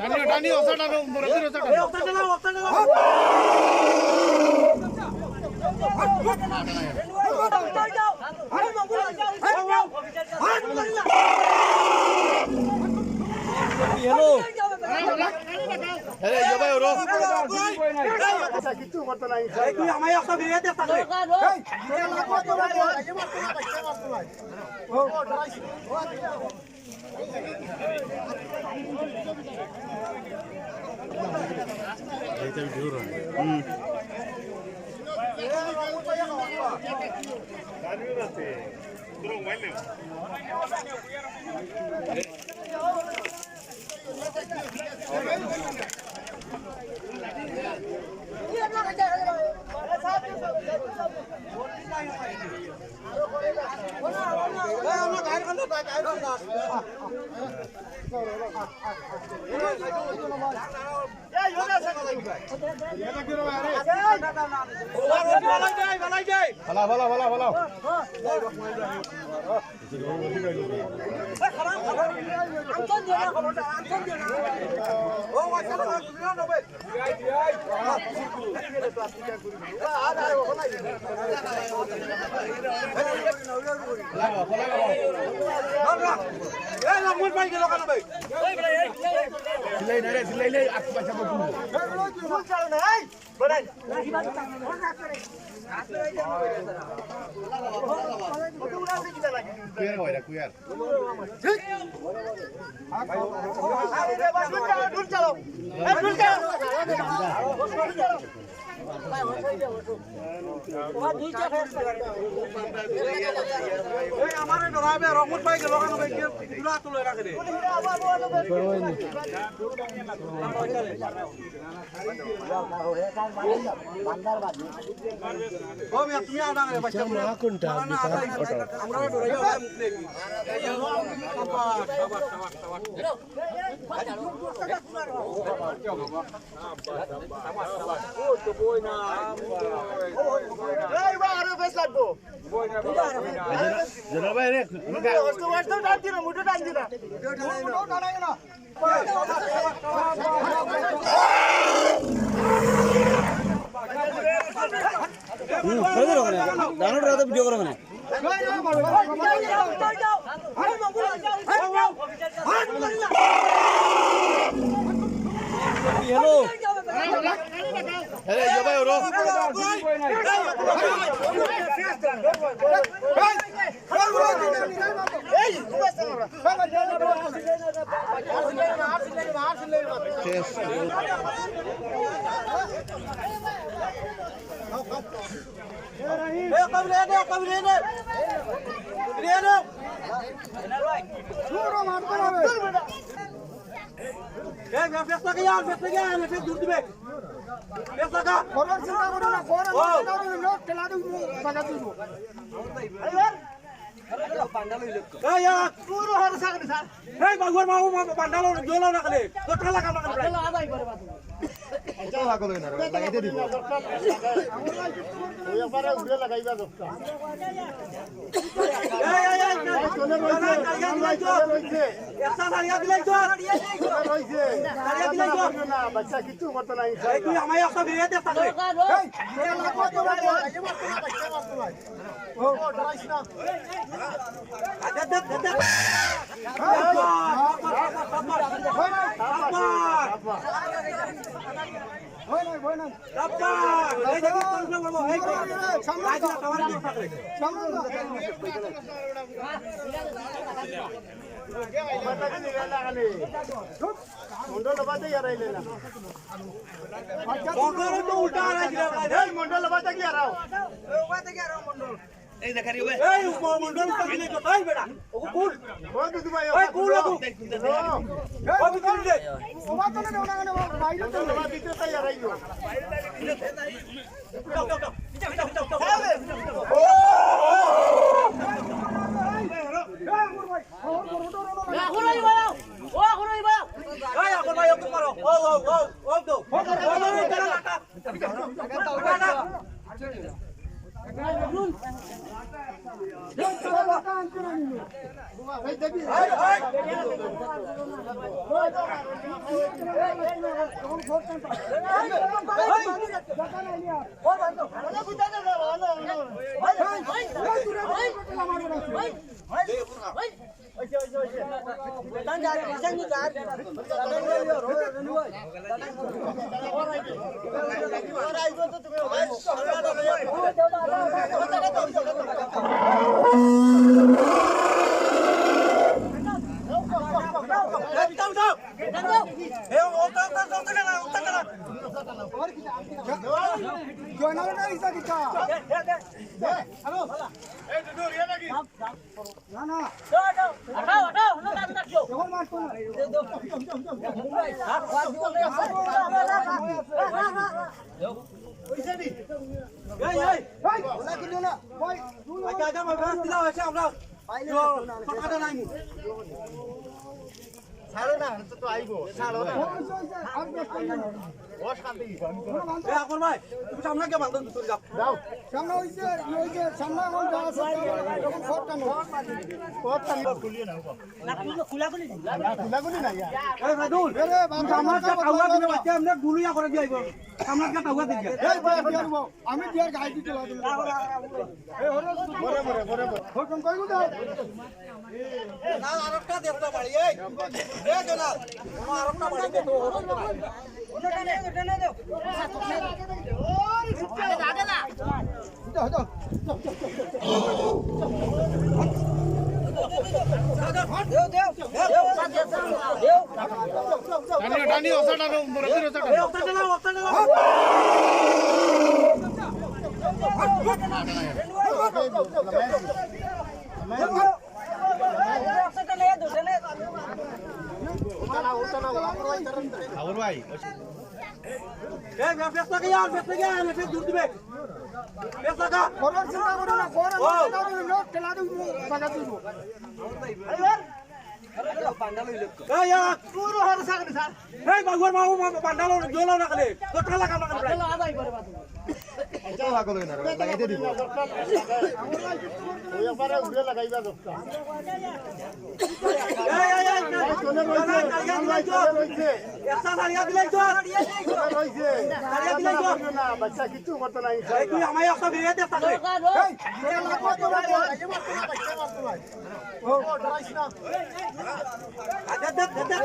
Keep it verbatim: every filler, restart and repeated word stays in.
টানিও, টানিও, ওসা টানো, মুরব্বির ওসা টানো। হ্যালো। আরে, ইয়ে ভাই, ওরো। কিচ্ছু করতে নাই। এই, তুই আমায় একটা বিয়ে দে, তাহলে। এই, ফালা, ফালা, ফালা, ফালা। সিলাই না রে, সিলাই নেই, আট পয়সা তো তুলবো। কুয়ার ভাইরা, কুয়ার। এই আমারে ডরাইবে, রহমত ভাই গেল কেন ভাই? কে দূরে তুলে রাখে রে। ও মিয়া, তুমি আডা রে, বাচ্চা। মা কোনটা? না, না, বিশাল না, না, অটো। আমরা ডরাই, আমরা মুখ নেই। সাবাস, সাবাস, সাবাস, সাবাস। এই বা আরো বেশ লাগবো। জোনা ভাই রে, মুঠো টান দিনা, মুঠো টান দিনা। হুম, করে দিন ওখানে। দাঁড়ানো, দাঁড়ানো, ভিডিও করো ওখানে। হ্যালো। আরে, ইয়ে ভাই, ওরো। শেষ। এই, ফেস লাগা, ফেস লাগা, ফেস দূর দিবে। ফেস লাগা। কোনো চিন্তা করো না, কোনো ও। চিন্তা করো না, খেলা দিব, জায়গা দিব। এই, আর। এই, আর। পুরো হার সাগরে, স্যার। এই, বাগুয়ার মা, ও মা, বান্ডাল, জল না খালে। দোকান লাগা, না খালে। এটা লাগলো না, লাগাইতে দিব। ওই একবারে উড়ে লাগাইবা দোকান। বাচ্চা কিচ্ছু করতে নাই। মন্ডল বাদে ইয়ার আইলে না। মন্ডল তো উল্টা আর আইলে না। এই মন্ডল বাদে কি আর আও? এই দেখা রে, এই মন্ডল তো দিলে তো ভাই বেটা। ওগু কুল। ওই দুদু ভাই, ওই কুল ওগু। ওই কুল রে। ওবা তো না, না, না, বাইরে তো না। দিতে তাই আর আইও। জয়নাল না ইসা কিতা? না, না। এখন মারতো না। এই, এই। এই, ওলা কিন্তু না। ওই, তুই আচ্ছা, আচ্ছা, আমার কাছে দিলাও, এসে আমরা পাইলে তো না, না। ছাড়ো না, তো, তো আইবো, ছাড়ো না। ওই, ওই, ওই, আর দেখতে না। ও শান্তি। এ, আকবর ভাই, তুমি সামনে কে বান্ধন তুই যাও। যাও। সামনে ওই যে, ওই যে, সামনে এখন যা আছে, এখন খড়টা নেই। খড়টা নেই। খুলিয়ে নাও। না, খুললে খোলাখুলি নেই। না, খোলাখুলি নাই, ইয়া। এ, রাজুল, এ রে, বাবা, সামনে আমার যে কথা কাউয়া বলো দিবে, না। বাচ্চা, আমরা গুলুয়া করে দিয়ে আইবো। সামনে যে কাউয়া দিবে। এই, ভাই, আমি আর বউ। আমি বিয়ার গায়ে দিতে লাগলাম। এই, হলো, বরে, বরে, বরে, বরে। হুকুম কই গো? না, আরেকটা দেখতে পারি, এই। এ, জনাব, আরেকটা বাড়ি দেখতে পারি। টানিও, টানিও, ওসা টানো, মুরব্বির ওসা টানো। খবর ভাই। এ, মে পেছ লাগা, ইয়ার, পেছ লাগা, ইয়ার, পেছ দূর দিবে। পেছ লাগা। খবর চিন্তা করো না, খবর ও। চিন্তা করো না, খেলা দিব, বাগা দিব। এ, ইয়ার। এ, ইয়ার। পুরো হর সাগর স্যার। এই বাগুয়ার মামু, মামু, বান্ডাল, জল না খালে। তো টালা কাম না খালে। আচ্ছা, লাগলো না, লাগাই দে দিব। ওই একবারে উড়ে লাগাইবা দোস্ত। এই, এই, এই, এই, চলে রয়েছে, চলে রয়েছে। একটা সারিয়া দিলাই তো। চলে রয়েছে। সারিয়া দিলাই তো। না, বাচ্চা কিচ্ছু করতে নাই। এই তুই আমায় একটা বিয়ে দে তাহলে। এই, ও, ডরাইস না। দে, দে, দে, দে।